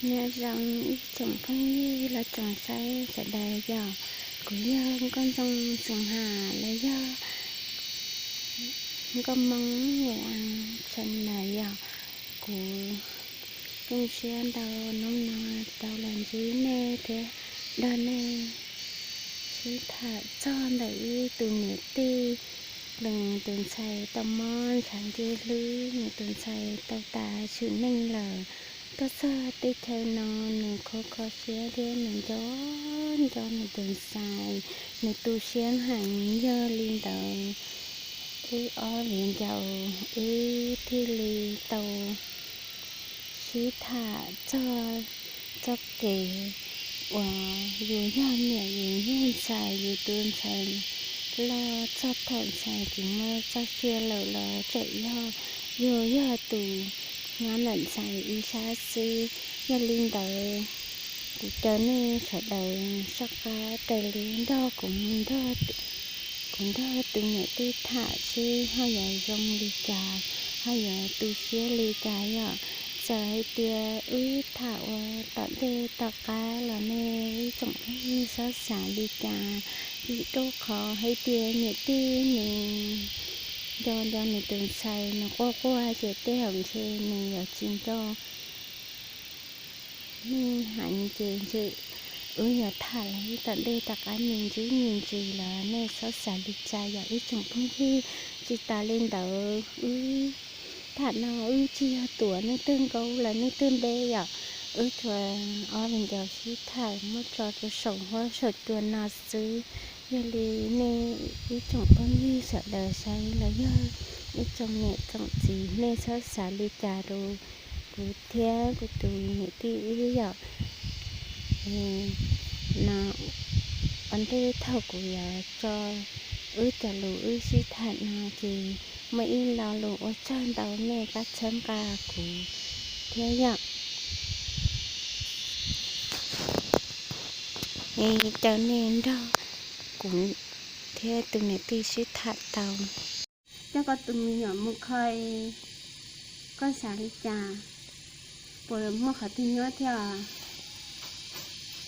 Nyob zoo ib tsoom phooj ywg los tsoom saib sawv daws yom, kuv yog nkauj ntxoo Xeem Ham los yog nkauj Hmoob Vaj Tsha na yom. Kuv zoo siab ntau hnub no tau los ntsib nej thiab nrog nej sib tham txog ntawm ib tus niam tij, nws tus ntxhais tau mob ntshav ntuj hlwb, nws tus ntxhais tau tas tsim neej lawm. Tuaj txog teb chaws no nws khov kho siab thiab nws nco nco nws tus ntxhais, nws tu siab heev. Yog li ntawd wb ob viv ncaus wb thiaj li tau sib tham txog txoj kev uas yus yog niam yus yog ntxhais, yus tus ntxhais loj txog thaum ntxhais tsis muaj txoj sia lawm los tseem yog yus yog tus nyob ntawm ntxhais ib sab xwb. Yog li ntawd kuv caw nej sawv daws soj qab raws li nrog kuv, kuv nrog tus niam tij tham seb ho yuav zoo li cas, ho yuav tu siab li cas yom. Txawm hais tias wb tham ua tom ntej tom qab los nej ib tsoom phooj ywg txhob xav li cas, vim rau qhov hais tias niam tij nws nco nco nws tus ntxhais, nws quaj quaj ces tej zaum ntshe nws yuav tsis nco nej heev ces ntshe wb yuav tham los tom ntej tom qab me ntsis me ntsis los nej txhob xav li cas yom ib tsoom phooj ywg. Tsis tas li ntawd wb tham no wb tsis yog tuav leej twg nkaus los leej twg deb yom, wb tsuas ob viv ncaus sib tham muab tso rau saum huab saum cua no xwb. Yog li nej ib tsoom phooj ywg sawv daws saib los yog ib tsoom niam tsoom txiv nej txhob xav li cas rau kuv thiab kuv tus niam tij wb yom. No ua ntej thaum kuv yuav tso wb cov lus wb sib tham no ces muaj ib lo lus ua tsaug ntau nej pab txhawb nqa kuv thiab yom. Caw nej nrog kuv thiab tus niam tij sib tham tau. Coj koj tus me nyuam mus kho, koj xav li cas? Puas muaj qhov twg nyuaj thiab?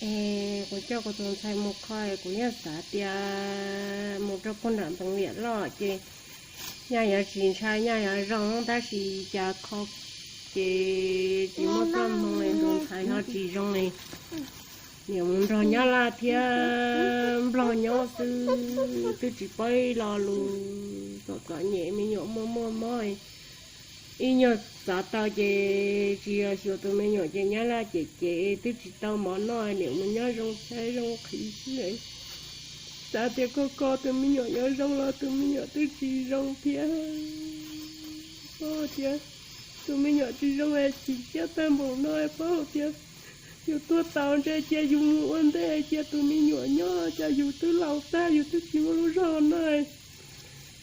Es kuv coj kuv tus ntxhais mus kho, kuv yeej xav tias mus rau puag nram Npeev Liam Loj ces nyaj yuav tsis ntshai, nyaj yuav zoo, tab sis cas kho ces tsis muaj txoj hmoo li, tus ntxhais ho tsis zoo li. Niam mus nrog Nyab Laj thiab Nplog nyob xwb, twb tsis paub ib lo lus, txom txom nyem, me nyuam muaj muaj mob. Ib nyuag xav tau ces tsis yog xyuas tus me nyuam ces Nyab Laj cem cem, twb tsis tau mov noj, niam mus nyob zoo saib zoo qhib xwb. Xav tias kho kho tus me nyuam yuav zoo los tus me nyuam twb tsis zoo thiab. Paub tias tus me nyuam tsis zoo es chim siab tag npaum no, paub tias yus tuag tau ntshe cia yus mus ua ntej, cia tus me nyuam nyob, cas yus twb laus tag, yus twb tsis muaj lub zog no.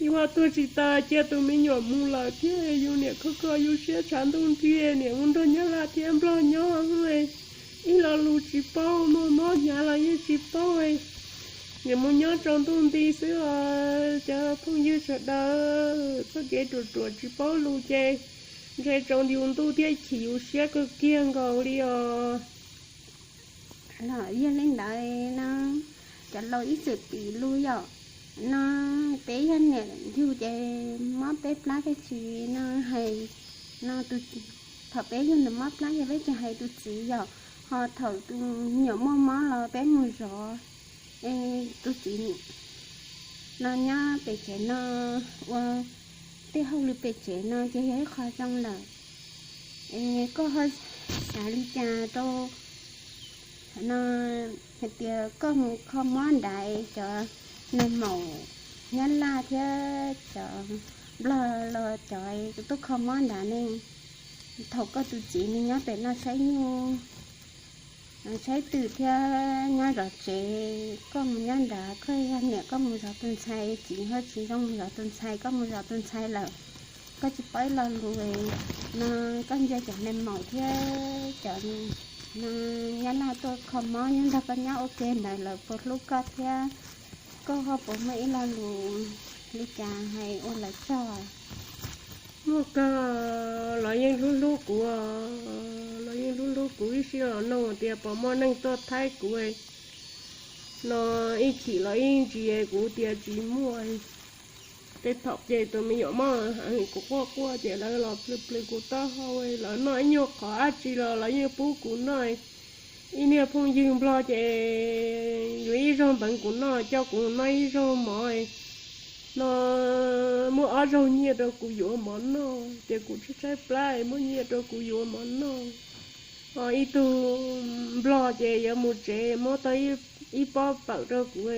Yus ho tuag tsis tau, cia tus me nyuam mus lawm thiab, yus niam kho kho yus siab tshav ntuj nrig, niam mus nrog Nyab Laj thiab Nplog nyob. Ib lo lus tsis paub, muaj mob hnyav los yeej tsis paub. Niam mus nyob tsaus ntuj nti xwb os cov phooj ywg sawv daws, txoj kev ruam ruam tsis paub lus ces ntshe tsaus yus ntuj thiab chim yus siab kawg kiag nkaus li os. Los yog li ntawd no, cov laus ib txwm piv lus yom, no peb yog niam yug ces mob peb plab peb tsis no hais, no tus, thaum peb yug ntawd mob plab ces peb tsis hais tus txiv yom, ho thaum tus me nyuam muaj mob los peb mus zov, es tus txiv no nyob pem tsev no ua tej hauj lwm pem tsev no ces yog ib qho zoo lawm. Es koj ho xav li cas rau no, hais tias koj mus kho mob nrad, cov nais maum Nyab Laj thiab cov Nplog los cov tuaj kho mob nrad ne, thaum koj tus txiv nws nyob pem no saib nyuj saib twm thiab nyob zov tsev, koj mus nyob nrad, koj yog niam koj mus zov tus ntxhais, txiv ho tsis zoo mus zov tus ntxhais, koj mus zov tus ntxhais lawm, koj tsis paub ib lo lus no, koj ntsia cov nais maum thiab cov no Nyab Laj tuaj kho mob nyob nrog koj nyob ua ke ntawd lawv puas hlub koj thiab, koj ho puas muaj ib lo lus li cas hais ua lawv tsaug? Muaj kawg, lawv yeej hlub hlub kuv, lawv yeej hlub hlub Kuv ib sij los nug tias puas muaj neeg tuaj thaij kuv no, ib chim los ib ntsis kuv tias tsis muaj. Tej thaum ces tus me nyuam mob heev kuv quaj quaj ces lawv los plhws plhws kuv taub hau, lawv noj ib nyuag qhov dab tsi los lawv yeej pub kuv noj. Ib niag phooj ywg nplog ces yuav ib zaug npeev kuv noj, coj kuv noj ib zaug mov no, muab ob zaug nyiaj rau kuv yuav mov noj, ces kuv tshaib tshaib plab muab nyiaj rau kuv yuav mov noj. Ho ib tug nplog ces yuav mus tsev muab tau ib pob pawm rau kuv.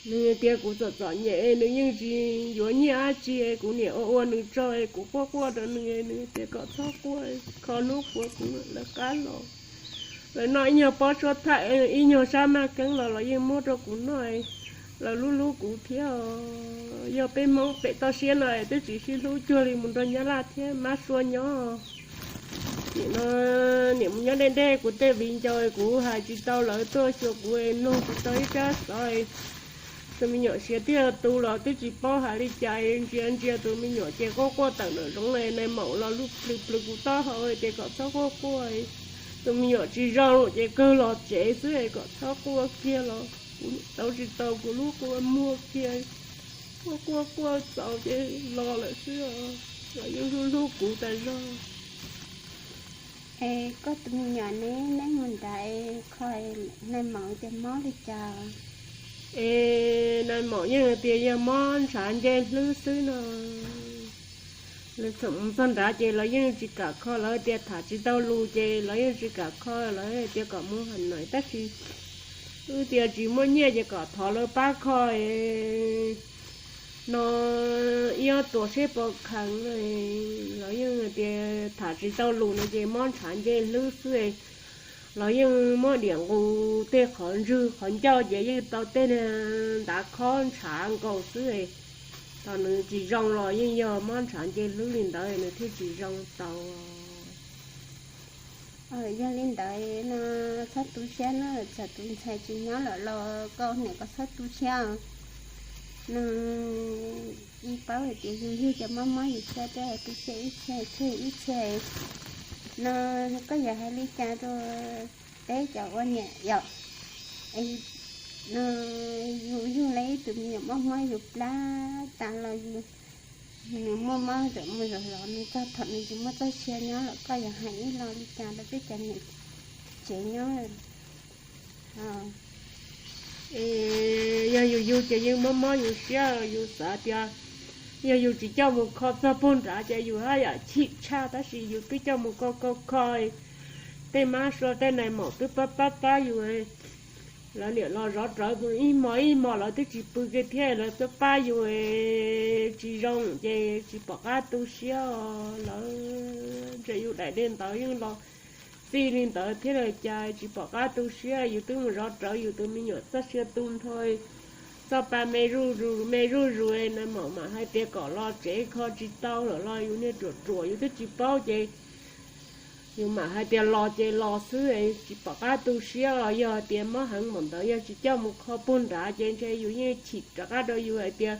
Nws tias kuv txom txom nyem, nws yeej tsis yuav nyiaj dab tsi, kuv niam ua ua nws tso, kuv quaj quaj rau nws, nws tias kom txhob quaj, kho hnub puav kuv lawv qab los. Lawv noj ib nyuag pob suab thaim, ib nyuag sab maj keeb los lawv yeej muab rau kuv noj. Lawv hlub hlub kuv thiab. Yog peb Hmoob pem toj siab no twb tsis sib hlub cuag li mus nrog Nyab Laj thiab Mab Suav nyob. Nim no niam mus nyob deb deb, kuv tej viv ncaus kuv hais tsis tau, lawv tuaj xyuas kuv nug tsis tau ib tsab xov. Tus me nyuam siav twb tu los twb tsis paub hais li cas, ntsia ntsia tus me nyuam ces quaj quaj tawm nram zoov, nais maum los plhws plhws kuv taub hau tias kom txhob quaj quaj. Tus me nyuam tsis zoo ces kawg los tsev xwb, kom txhob quaj kiag los kuv tau tsis tau kuv lub qhov muag kiag. Quaj quaj quaj txaus ces los lawm xwb. Los yeej hlub hlub kuv tas zog. Es koj tus me nyuam ne, neb mus nrad kho nais maum ces mob li cas? Es nais maum yeej tias yog mob ntshav nce hlwb xwb no. Lawv txawm mus txog nrad ces lawv yeej tsis kam kho, lawv tias tham tsis tau lus ces lawv yeej tsis kam kho, lawv tias kom mus Has Nois, tab sis wb tias tsis muaj nyiaj ces kom thov lawv pab kho no ib ob tuas seb puas kheev. Lawv yeej tias tham tsis tau lus no ces mob ntshav nce hlwb xwb. Lawv yeej muab diam nqus tej qhov ntswg qhov ncauj ces yeej tau tej ntav khob ntshav nkaus xwb. Thaum nws tsis zoo los yeej yog mob ntshav nce hlwb li ntawd nws thiaj tsis zoo tau. Yog li ntawd no txhob tu siab na, txawm tus ntxhais tsis nyob lawm los koj niam koj txhob tu siab. No ib paub hais tias yus yug cov mob mob yus siab thiab, tu siab ib txhia tseg ib txhia. No koj yuav hais li cas rau peb cov ua niam yom? No yus yug lawm ib tug me nyuam mob mob yus plab tas los yus, nws muaj mob ntawm mus zaum los nws txog thaum nws tsis muaj txoj sia nyob lawm, koj yuav hais ib lo li cas rau peb cov niam tsev nyob? Yog yus yug ces yeej mob mob yus siab, yus xav tias yog yus tsis coj mus kho txog puag nrad ces yus haj yam chim tshaj, tab sis yus twb coj mus kho kho kho, tej mab sua tej nais maum twb pab pab pab yus. Lawv niam los zov rawv mus ib hmo ib hmo lawv twb tsis pw kiag thiab lawv twb pab yus tsis zoo ces tsis pom qab tu siab. Lawv ntsia yus daim dej ntawd yeej los txij li ntawd thiab li cas tsis pom qab tu siab. Yus twb mus zov rawv yus tus me nyuam txoj sia tu nrho, txoj pa me zuj zus me zuj zus, nais maum mam hais tias kom los tsev kho tsis tau lawm los yus niag ruam ruam yus twb tsis paub ces yus mam hais tias los ces los xwb, tsis pom qab tu siab. Yog tias mob heev npaum ntawd yog tsis coj mus kho puag nrad ces ntshe yus yeej chim rov qab rau yus hais tias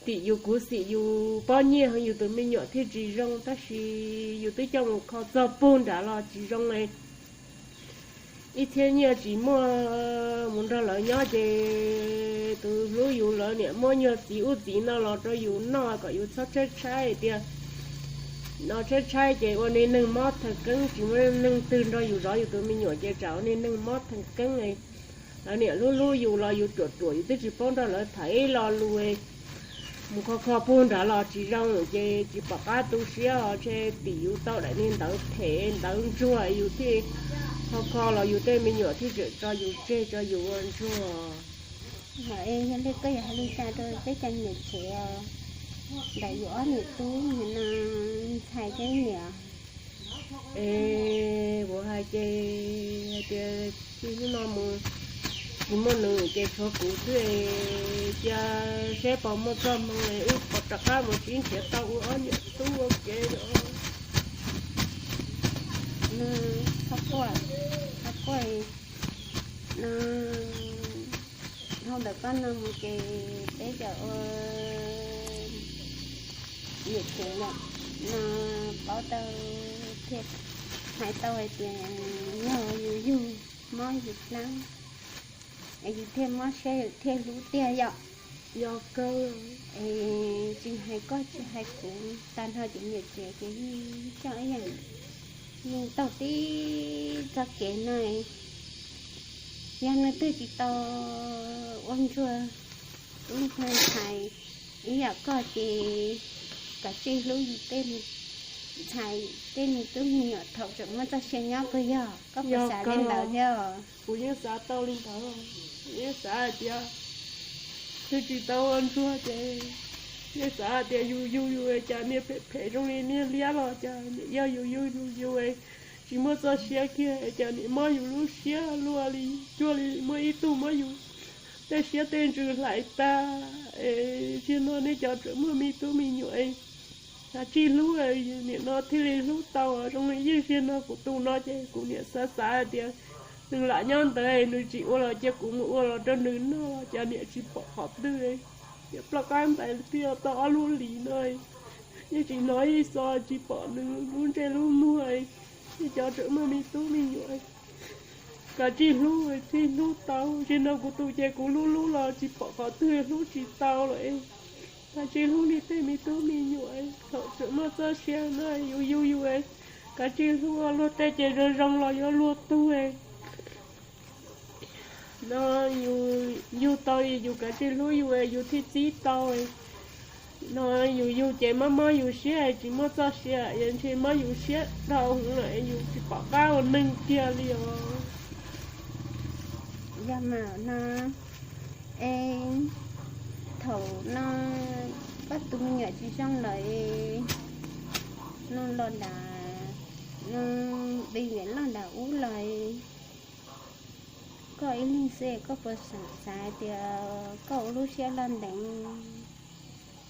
tim yus khuv xim yus pob nyiaj heev yus tus me nyuam thiaj tsis zoo, tab sis yus twb coj mus kho txog puag nrad los tsis zoo li. Ib txhiab nyiaj tsis muaj mus nrog lawv nyob ces tus hlub yus lawv niam muab nyuag txiv ub txiv no los rau yus noj kom yus txhob tshaib tshaib tias no tshaib tshaib ces ua niag neeg mob theem keeb, tsis muaj neeg twg nrog yus zov yus tus me nyuam ces tsam ua niag neeg mob theem keeb. Lawv niam hlub hlub yus los yus ruam ruam yus twb tsis paub nrog lawv tham ib lo lus, mus kho kho puag nrad los tsis zoo ces tsis pom qab tu siab os, ntshe tim yus tau daim niag ntawv phem ntawv ntsuag yus thiaj kho kho los yus tej me nyuam thiaj tseem tso yus tseg tso yus ua ntsuag. Yog li koj yuav hais li cas rau peb cov niam tsev ntawm yus ob niam tub no, ntxhais thiab niam? Es kuv hais ces hais tias txij hnub no mus tsis muaj nws ces tshuav kuv xwb, cia seb puas muaj txoj hmoo wb puas rov qab mus sib nrhiav tau ua ob niam tub ua ke. No, txhob quaj, txhob quaj. No, dhau ntawm koj no mus ces peb cov ua niam tsev lawm no paub tau thiaj Hais tau hais tias yog yus yug mob yus plab es yus thiaj mob siab yus thiaj hlub tiag yom. Yog kawg. Es tsis hais koj tsis hais kuv, tag nrho cov niam tsev ces yeej coj ib yam, yeej taug tib txoj kev no. Yog leej twg tsis tau ua ntsuag, ua ntsuag ntxhais ib yam koj ces kav tsij hlub yus tej ntxhais tej me tub me nyuam thaum tseem muaj txoj sia nyob puas yog? Koj puas xav li ntawd thiab? Kuv yeej xav tau li ntawd, yeej xav hais tias twb tsis tau ua ntsuag ces yeej xav hais tias yus yug yus cas niag phem phem zoo li niag liab los cas niam yog yus yug yus yus tsis muaj txoj sia kiag cas niam mob yus lub siab luaj li, cuag li muaj ib tug muab yus tej siab tej ntsws hlais tag. Es zaum no nej cov tseem muaj me tub me nyuam es kav tsij hlub, nim no thiaj li hlub tau zoo li yeej zaum no kuv tus no ces kuv niam xav xav hais tias nws lam nyob ntawd nws tsis ua los cia kuv mus ua los rau nws noj los cas niam tsis pom qhov twg. Niam ploj qab ntais twb tau ob lub hlis no, yeej tsis hnov ib xo tsis pom nws lub ntsej lub muag. Nej cov tseem muaj me tub me nyuam kav tsij hlub thiaj hlub tau. Zaum no kuv tus ces kuv hlub hlub los tsis pom qhov twg hlub tsis tau lawm. Kav tsij hlub nej tej me tub me nyuam, thaum tseem muaj txoj sia no yus yug yus, kav tsij hlub luag tej ces zoo zoo los yuav luag tug no. Yus yug tau yus kav tsij hlub yus, yus thiaj txib tau. No yus yug ces mob mob yus siab tsis muaj txoj sia, yus ntshe mob yus siab dhau hwv lawm yus tsis pom qab ua neeg kiag li os. Yog mas no, es thaum no koj tus me nyuam tsis zoo lawm, no los nram, no, npe nyiam loj nram ub lawm, koj ib leeg xwb koj puas xav hais tias koj ua lub siab loj ntev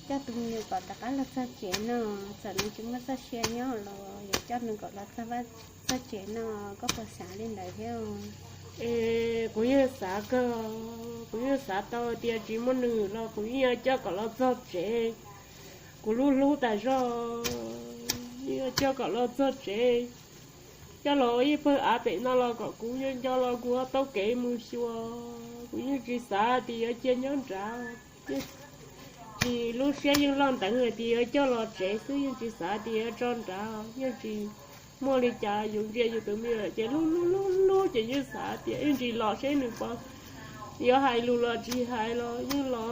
coj tus me nyuam kom rov qab los txog tsev no, txawm nws tsis muaj txoj sia nyob los yuav coj nws kom los txog txoj tsev no, koj puas xav li ntawd thiab? Es kuv yeej xav kawg, kuv yeej xav tau tias tsis muaj nws los kuv yeej yuav coj kom los txog tsev. Kuv hlub hlub tas zog, yeej yuav coj kom los txog tsev. Coj los ua ib pawg av pem no los kom kuv nco nco los kuv taug kev mus xyuas. Kuv yeej tsis xav tias yuav cia nyob nrad. Tsis, lub siab yeej loj ntev hais tias yuav coj los tsev xwb, yeej tsis xav tias yuav tso nrad. Yeej tsis muaj li cas, yus ntsia yus tus me nyuam ces hlub hlub hlub hlub ces yeej xav tias ib ntsis los seb nws puas, yuav hais lus los tsis hais los yeej los,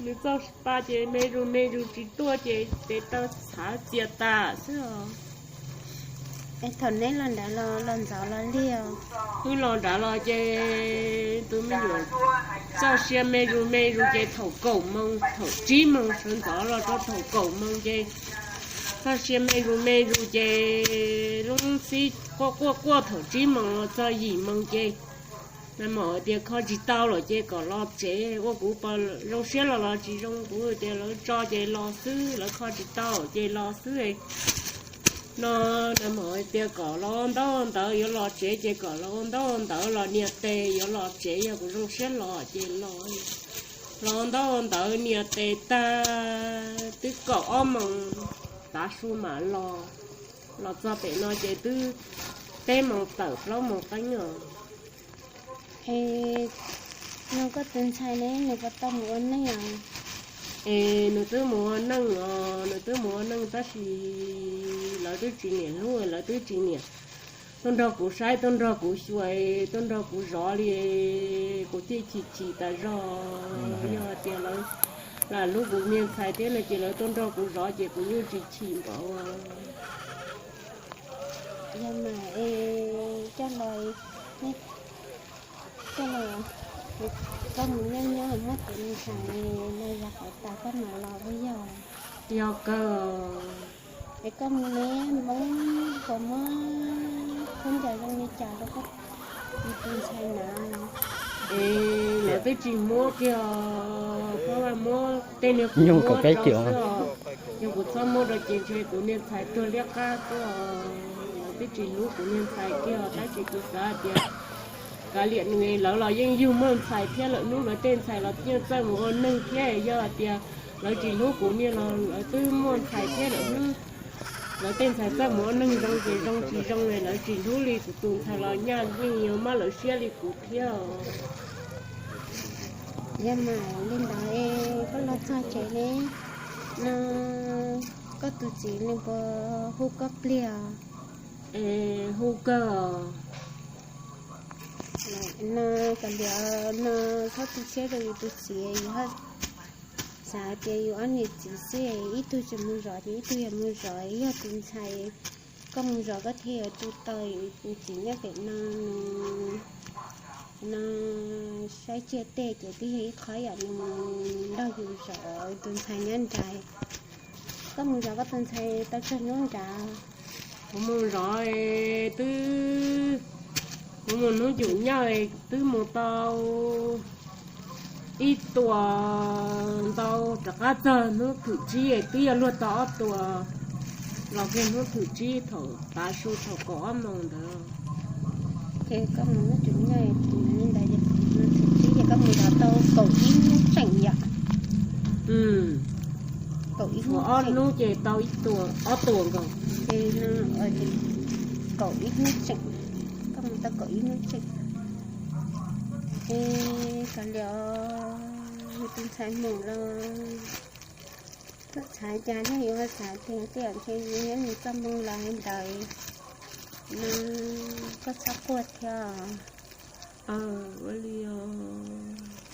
nws txoj pa ces me zus me zus tsis tuaj ces tes taw txhav txias tas xwb os. Es thaum neb los nrad los los ntxov los liag? Wb los nrad los ces tus me nyuam txoj sia me zus me zus ces thaum kaum moos thaum tsib moos sawv ntxov los rau thaum kaum moos ces txoj sia me zus me zus ces lub xib quaj quaj quaj thaum tsib moos los txog yim moos ces nag mam tias kho tsis tau lawm ces kom los tsev. Ua kuv pom zoo siab los los tsis zoo, kuv tias lawv tso ces los xwb, lawv kho tsis tau ces los xwb. No nag mam tias kom los ua ntaub ua ntawv yuav los tsev ces kom los ua ntaub ua ntawv los nias tes yuav los tsev, yog kuv zoo siab los ces los. Los ua ntaub ua ntawv nias tes tag twb kaum ob moos tav su mam los. Los txog pem no ces twb peb moos tawm plaub moos qeeb os. Es no koj tus ntxhais ne, nws puas tau mus ua neej os? Es nws twb mus ua neej os, nws twb mus ua neej tab sis lawv twb tsis nyiam hlub, lawv twb tsis nyiam tuaj nrog kuv saib, tuaj nrog kuv xyuas, tuaj nrog kuv zov li, kuv thiaj chim chim tas zog. Yog tias lawv lam hlub kuv niag ntxhais thiab no ces lawv tuaj nrog kuv zov ces kuv yeej tsis chim npaum. Yog mas es coj los, coj los, koj mus nyob nyob muab tus ntxhais no yog qhov tas koj mam los puas yog? Yog kawg. Es koj mus ne, Hmoob puas muab khaub ncaws zoo li cas rau koj tus ntxhais na? Es lawv twb tsis muab kiag os, muab tej niag nyuj kaum peb kiaus xwb os. Yog kuv txhob muab rau ces ntshe kuv niag ntxhais tuag liab qab xwb os. Lawv twb tsis hlub kuv niag ntxhais kiag os, tab sis kuv xav hais tias kav liam nws, lawv los yeej yug muaj ntxhais thiab, lawm hnub lawv tej ntxhais los yeej txawj mus ua neeg thiab. Yog hais tias lawv tsis hlub kuv niag los lawv twb muaj ntxhais thiab lawm hnub. Lawv tej ntxhais txawj mus ua neeg zoo ces zoo, tsis zoo lawv tsis hlub li kuv tus ntxhais los nyaj yeej yuav mob lawv siab li kuv thiab. Yog mas li ntawd es koj los txog tsev ne, no koj tus txiv nws puas hu koj pliag? Hu kawg. No kav liam, no txhob tu siab rau yus tus txiv, yus xav hais tias yus ob niam txiv xwb, ib tug tsis mus zov ces ib tug yuav mus zov, yog tus ntxhais koj mus zov koj thiaj yuav tu tau. Yus tus txiv nyob pem no, no saib tsiaj tej ces twb yog ib qho yam nws nrog yus zov tus ntxhais nyob nrad. Koj mus zov koj tus ntxhais tau tsawg hnub nrad? Kuv mus zov twb, kuv mus hnub cum nyoj twb mus tau ib tuas ntau, rov qab txog hnub thum tsib twb yog luag tau ob tuas, los kiag hnub thum tsib thaum tav su thaum kaum ob moos ntawd. Ces koj mus hnub cum nyoj li ntawd, hnub thum tsib ces koj mus zov tau kaum ib hnub tseem yom? Kaum ib hnub, ob hnub ces tau ib tuas, ob tuas nkaus. Ces no kaum ib hnub tseem, koj mus tau kaum ib hnub tseem. Es kav liam, yus tus ntxhais mus los txhob xav cas thiab, yus ho xav tias tej zaum ntshe yus nyob nws txoj hmoo los li ntawd, no koj txhob quaj thiab. Ua li os.